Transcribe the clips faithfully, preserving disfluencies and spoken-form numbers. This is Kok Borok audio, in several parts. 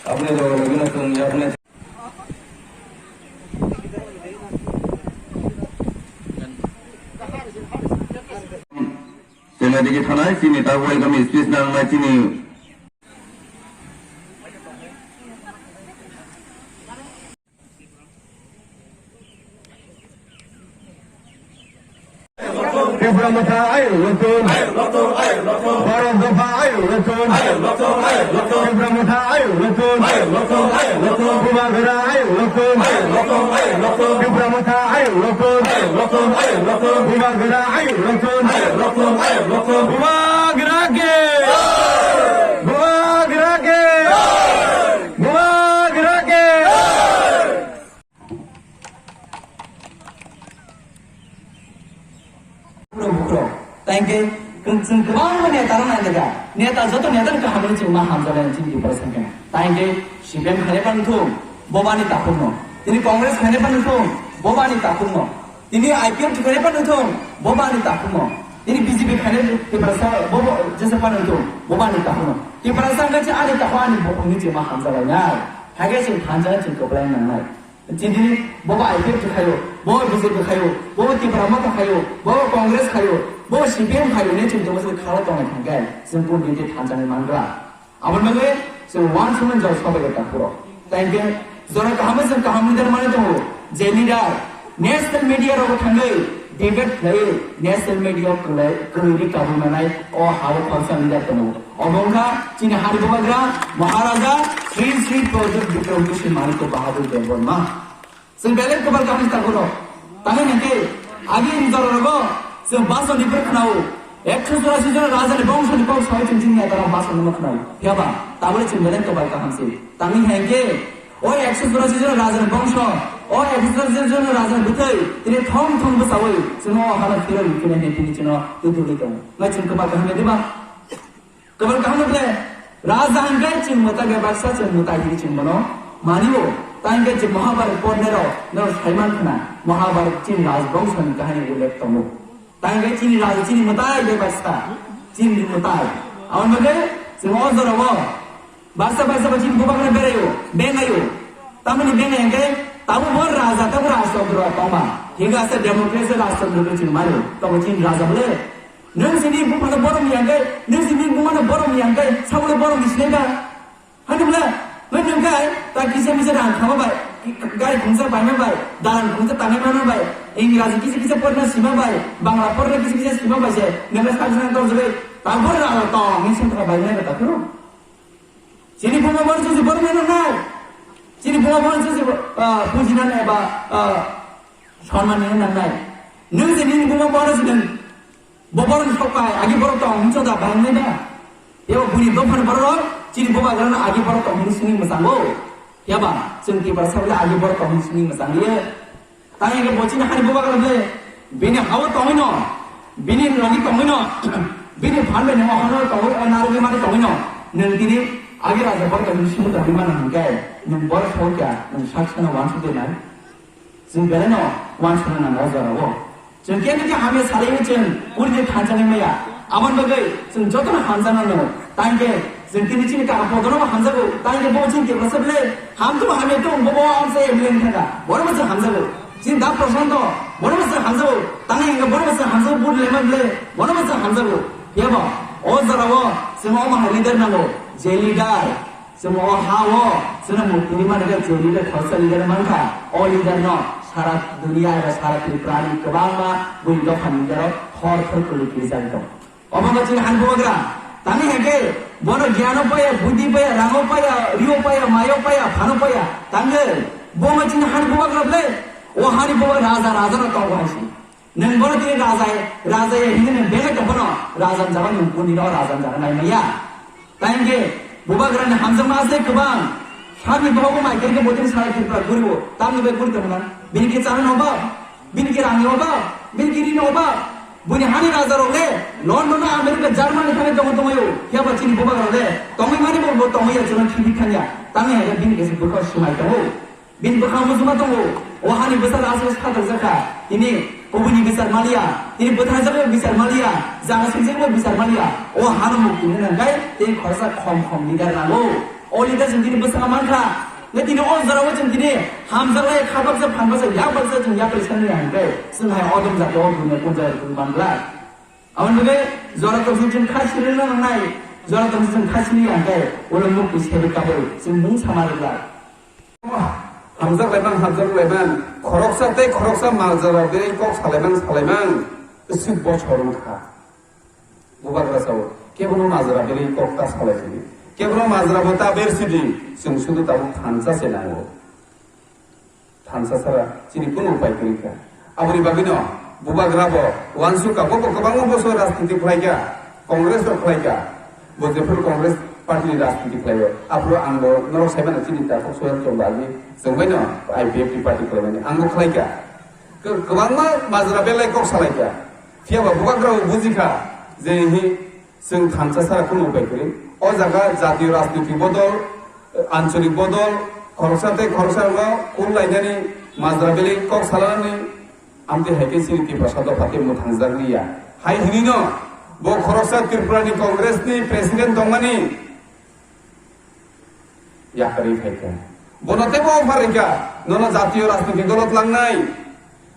Apni doga logi no chwng yapni. Chwng digi thanai chini ta welcome speech nangnai chini. Tipra Motha ayuk lokthun. Borok dopha ayuk lokthun. Tipra Motha ayuk lokthun. Bubagra ayuk lokthun. Tipra Motha ayuk lokthun. Bubagra ayuk lokthun. Bubagra ke. Bubagra ke. Bubagra ke. Bukro, bukro. Thank you. Chwng kwbangma neta rok nai tongkha. Neta, joto neta ni kaham ni chwng ma hamjaknai chini Tiprasa khe. Thank you. C P M khainai phano thung, bo bani takhuk no. Tini Congress khainai phano thung, bo bani takhuk no. Tini I P F T khainai phano thung, bo bani takhuk no. Tini B J P khainai Tiprasa bo, bo jesa phano thung, bo bani takhuk no. Tiprasa wngkha se ani takhuk ani bukhuk ni chwng ma hamjaknai. Hakhe chwng thansa chwng kwplai nangnai. Chini bobo I P F T khayo, bobo B J P khayo, bobo Tipra Motha khayo, bobo Congress khayo, bobo C P M khayo, ne chwng tongma se khala tongnai thangkhe, chwng kun giti thansa ni mangra. Aboni bagwi chwng uansukmani jora sobai khe takhuro. Thank you. Jora kaham chwng kaham leader mani tongo. Je leader national media rogo thangwi debate khlaiwi national media kwlai, kwrwi ri kabul manai o hao khorsa leader tongo. Obo wngkha chini hari bubagra Maharaja Sri Sri Pradyot Bikram Kishore Manikya Bahadur Debbarma. Chwng belai kwbal kaham takhuro. Tangwi hwnkhe agi ni jora rogo chwng basoni bwrwi khwnao. Ekso churasi jon raja ni bongso ni kok sawi chwng chini neta rok basoni ma khwnao. Phiya ba tabole chwng belai kwbal kaham se. Tangwi hwnkhe o ekso churasi jon raja ni bongso, o ekso churasi jon raja ni bwthai tini thong thong bwchawi chwngno o hano phirwi phirwi hwnkhe tini chwngno twi twi tongo. Nai chwng kwbal kaham ya diba? Kwbal kaham ble, raja hwnkhe chwng mwtai bai baksa chwng mwtai hwnwi chwng bono mani-o. Ta hwnkhe chwng Mahabharat pornai rok, norok saiman khna, Mahabharat chini rajbongso ni kahini ullekh tongo. Ta hwnkhe chini raja chini mwtai bai baksa, chini mwtai. Aboni bagwi chwng o jora-o baksa baksa bai chini bubagra berai-o, bengai-o. Tamoni bengai hwnkhe tabuk bo raja tabuk rajtantro tongma. Hinkhe asa democracy rajtantro chwng mani-o. Tongo chini raja ble. Nwng sini buphano borom yang kai, nwng sini bumano borom yang kai, sabole borom di sinai ba. Hani bla, nwng nwng kai, ta kisa misa rang khama bai, gari khungsa bai ma bai, dalan khungsa tangai ma bai, Engraji kisa kisa porna sima bai, Bangla porna kisa kisa sima bai se, nwng sak sak tong jole, ta bor rang tong, nwng sini ta bai ma bai ta phuru. Sini buma borom sini borom yang nai, sini buma borom sini, ah, pujinan eba, ah, sonman yang nai. Nwng sini buma borom sini Bo borok ni sok pai, agi borok tong hwnwi choda bai wngnai da? Ebo buini dophani borok rok chini bubagrano agi borok tong hwnwi simi mwchango. Phiya ba chwng Tiprasa ble agi borok tong hwnwi simi mwchang liya. Tangwi hwnkhe bo chini hani bubagra ble bini ha-o tongwi no, bini logi tongwi no, bini phan bai nemo hano tongwi, o narwgwi mani tongwi no. Nwng tini agi raja borok tong hwnwi simi tongwi mano hwnkhe nwng borok sok kya, nwng sak sano wansuk de nai. Chwng belai no wansukna nango o jora o. Chwng khe nokhe hamya salaiwi chwng puri de thansa wngmaya. Aboni bagwi chwng jotono hamjakna nango. Tangkhe chwng tini chini kaka podono bo hamjago. Tangkhe bo chini Tiprasa ble hamtwbo hamya tong bo bo amsa M L A wngkha kha. Bono bo chwng hamjago. Chini da Prashanto bono bo chwng hamjago. Tangkhe hwnkhe bono bo chwng hamjago. Bud lema ble bono bo chwng hamjago. Phiya bo o jora o chwng omo hai leader nango. Je leader Chwng o ha o, chwngno mukti ni mani khe chwng leader khoroksa leader mankha. O leader no sara dunia eba sara Tripura ni kwbangma buini dopha ni leader rok thor thor kwlwi kirijak tong. Obo wngkha chini hani bubagra. Tangwi hai khe bono gyan o paya, buddhi paya, rang o paya, ri o paya, mai o paya, phan o paya. Tangwi bo wngkha chini hani bubagra ble. O hani bubagra raja, raja no tongo hai se. Nwng bono tini raja, raja ya hini nwng belai tong phano raja ni jaga nwng buni no raja ni jaga nai maya. Tai hwnkhe bubagrani hamjakma asai kwbang. Sakni bohogo mai khe bo tini sara Tripura guribo. Tamni bai guri tongmani. Bini khe chana ni obab, bini khe rang ni obab, bini khe ri ni obab. Buini hani raja rok le London, America, Germany thangwi tongo tongwi o. Phiya ba chini bubagra le tongwi mani bo, bo tongwi ya, chwngno khibi thangya. Tamni hai khe bini khe se bwkha swmai tongo. Bini bwkha muchungma tongo. O hani bwsarok aswk satok jakha. Tini kubuni bichar maliya. Tini bwtharjakbo bichar maliya. Jaga swijagbo bichar maliya. O hano mukti nang kai tei khoroksa khom khom leader nango. Oli da chwng tini bwskango mankha. Nai tini o jorao chwng tini hamjaknai khabaksa phanbaksa yakbaksa chwng yapri sanwi hwnkhe chwng hai odom jati o dunia punjai tong manglak. Aboni bagwi jora tongsi chwng kha sirwi nangnai, jora tongsi chwng kha sirwi hwnkhe ulo mukti sebi kabui chwng mung sama rwglak. Hamjak laimang, hamjak laimang, khoroksa tei khoroksa majra berwi kok salaimang, salaimang, kwswk bochor wngkha. Bubagra sao, kebono majra berwi kok ta salai sidi. Kebono majra bo ta ber sidi, chwng sudu tabuk thansa se nango. Thansa sara chini kunu upai kwrwi kha. Aboni bagwino bubagra bo uansukha, bo bo kwbangma bosor rajniti khlaikha, Congress rok khlaikha. Bo jephuru Congress party ni rajniti khlaio, aphuru ang bo norok saimano chini takhuk Sohel Chongba agini chwngbaino I P F T party khlaimani ang bo khlaikha. Kw-, kwbangma majra belai kok salaikha. Phiya ba bubagra bo bujikha je hi chwng thansa sara kunu upai kwrwi. O jaga jatiyo rajniti bodol, ancholik bodol, khoroksa tei khoroksa rokno kul lainani majra belai kok salanani amtwi hai khe chini Tiprasa dopha tei mwthangjakliya. Hai hinino bo khoroksa Tripura ni Congress ni president tongmani yakarwi phaikha. Bono teibo offer rikha, nono jatiyo rajniti dolo tlangnai,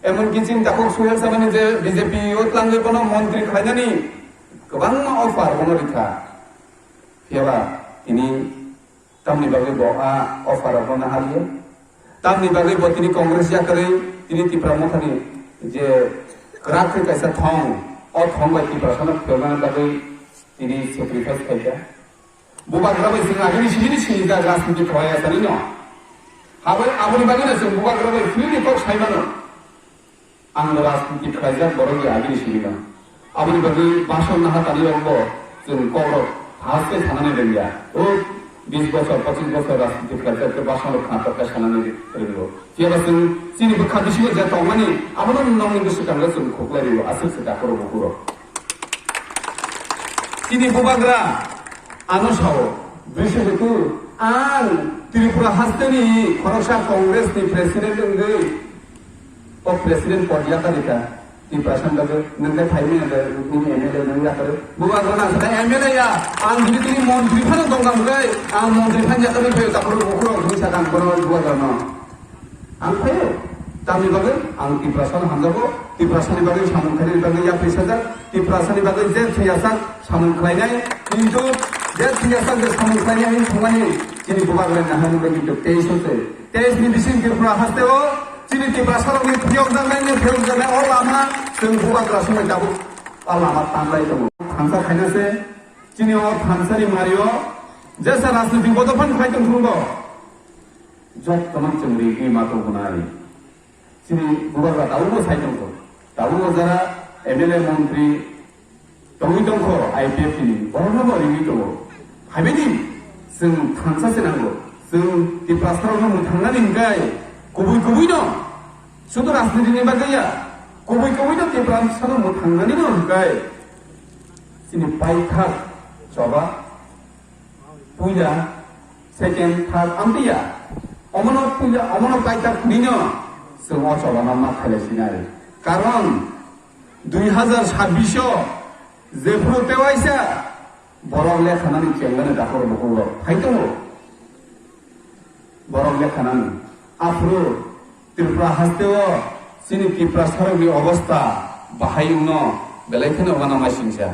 emonki chini takhuk Suhel Sabani je B J P o tlangwi bono montri khlainani kwbangma offer bono rikha. Phiyaba tini tamni bagwi bo a offer rokno naharliya? Tamni bagwi bo tini Congress yakarwi tini Tipra Mothani je kwrak khe kaisa thong, o thong bai Tiprasano phiyoknani bagwi tini sacrifice khaikha? Bubagra bai chwng agini simi ni sini jak rajniti khlai asani no. Habai aboni bagwi no chwng bubagra bai freely kok sai mano. Ang rajniti khlaijak borok ya agini simi no. Aboni bagwi basor naha tani rok bo chwng kok rok haste sanani rwngya. O bis bosor, pochis bosor rajniti khlaijak khe basor rok kha tok khe sanani rwngo. Phiya ba chwng chini bwkha bisingo je tongmani abono nongni bwswkango chwng khuklai rio aswk se dakhoro bukhuro. Chini bubagra ano sao, bwswk hetu ang Tripura hasteni khoroksa Congress ni president wngwi, o president pod yakarika, Tiprasa ni bagwi nwng khe phaimani ade nini M L A nwng yakarwi. Bubagra nang sakha M L A ya, ang jodi tini montri phano tongkha hwnkhe, ang montri phano yakarwi phaio, takhoro bukhurok hinwi sakha ang bono bubagrano. Ang phaio, tamni bagwi ang Tiprasano hamjago, Tiprasani bagwi samung khainani bagwi yapri sajak, Tiprasani bagwi je thwiyasak samung khlainai, kintu je thwiyasak je samung khlainai hinwi thangmani chini bubagrani naharmung bai kintu teis o se. Teis ni bising Tripura hasteo chini Tiprasarokni phiyokjaknaini phiyokjaknai o lama chwng bubagra songwi tabuk o lama tanglai tongo. Thansa khaina se chini o thansani mario jesa rajniti bodophano khai tongthungo. Jottono chwng rigwi ma tongnai. Chini bubagra tabukbo sai tongkho. Tabukbo jara M L A montri tongwi tongkho I P F T ni, borokno bo rigwi tongo. Haibini chwng thansa se nango. Chwng Tiprasarokno mwthangnani hwnkhe kubui kubui no, sudu rajniti ni bagwi ya, kubui kubui no Tiprasano mwthangnani no hwnkhe chini paithak choba puila, second, third, amtwi ya. Omono puila, omono paithak hinino chwng o cholano ma khailai sinai. Karon dui hazar sabbish o jephuru tewaisa borok lekhanani chenglani dakhoro bukhuk rok phai tongo. Borok lekhanani. Aphuru Tripura hasteo chini Tiprasarokni obostha bahai wngno belai kheno uanama singsa.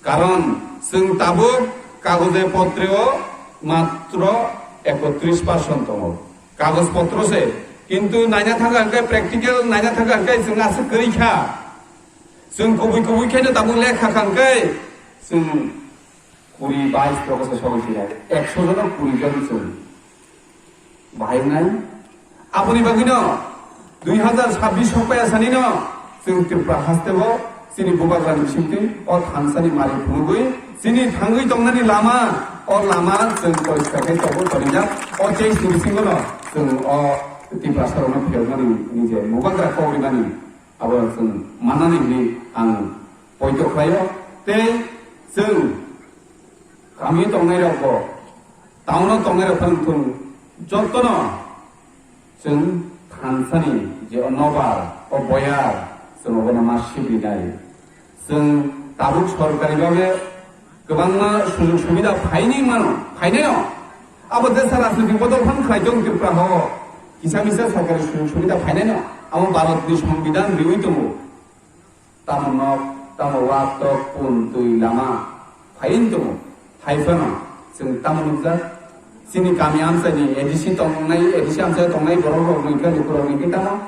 Karon chwng tabuk kagoje potre o matro ekotris percent tongo. Kagoj potro se. Kintu naina thangkha hwnkhe, practical naina thangkha hwnkhe chwng aswk kwrwi kha. Chwng kubui kubui kheno tabuk lekha kha hwnkhe chwng kuri bais rok se sogwi sinai. Ekso jono kuri jon chwng. Bahai wngnai. Aboni bagwino dui hazar sabbish sokpaiya sanino chwng Tripura hasteo chini bubagrani bisingtwi o thansani mari phunugwi chini thangwi tongnani lama, o lama chwng poriskar khe tabuk tonijak. O teis ni bisingono chwng o Tiprasarokno phiyokmani nije bubagra kok rimani abo chwng mannani hwnwi ang poito khlaio. Tei chwng kami tongnai rokbo, town o tongnai rok phano wngthung, jotono chwng thansani je o nobar, o boyar, chwng obono ma sibrinai. Chwng tabuk sorkari bhabe kwbangma sujog subida phaini mano, phainaino. Abo jesa rajnitik bodol phan khlai tong Tripura ho. Kisa misa sarkari sujog subida phainai no. Amo Bharat ni Songbidan riwi tongo. Tamo nok, tamo wak tok, pun, twi, lama. Phaiwi tongo. Hai phano. Chwng tamo nukjak. Chini kami amchai ni A D C tongnai, A D C amchai tongnai borok rok ni khe, luku rok ni khe tamo.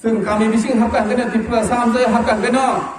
Chwng kami bising hapkha hwnkhe no, Tripura sa amchai hapkha hwnkhe no.